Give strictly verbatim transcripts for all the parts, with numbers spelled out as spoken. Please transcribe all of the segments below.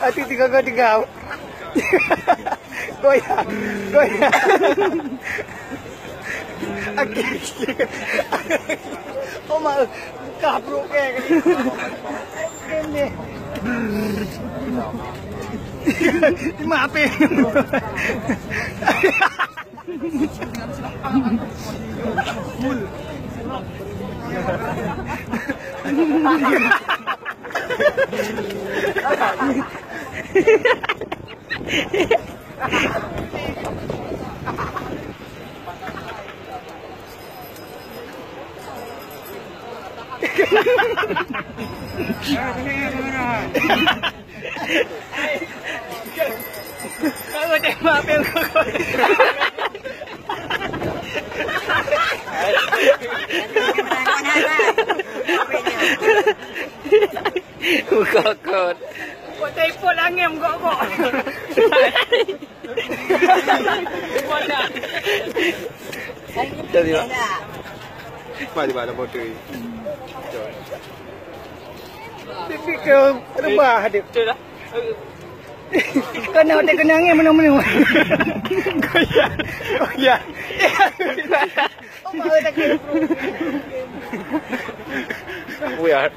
Aduh, tiga kau tiga. Goyang, goyang. Oke. Oh, mak, buka bro, kayak gini. Ini. Ini mak apa? Baru tembak pil kukut. Kukut. Kok telepon angin gok-gok. Jadi, Pak. Pak, di mana motor ni? Titik ke rebah dia. Betul lah. Kena otak kena angin mana-mana. Goyang. Goyang. Oh, mak, otak kena. Weird.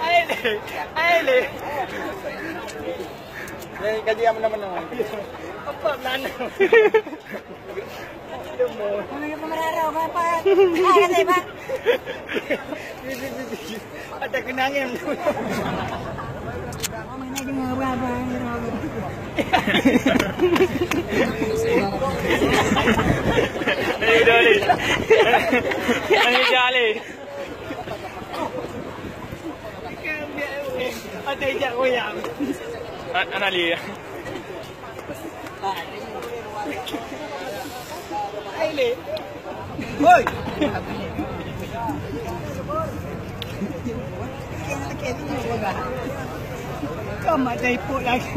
Aile, aile. Ni kaji yang mana-mana. Apa belana? Mana pemerara apa? Ah, kata, Bang. Ada kenangan. Mana cuma apa-apa. Ayo, dah, Li. Ayo, dah, Li. Ada ijak goyang. A-, Anali. Hai, Li. Hoi. Kau mak dah ipok lagi.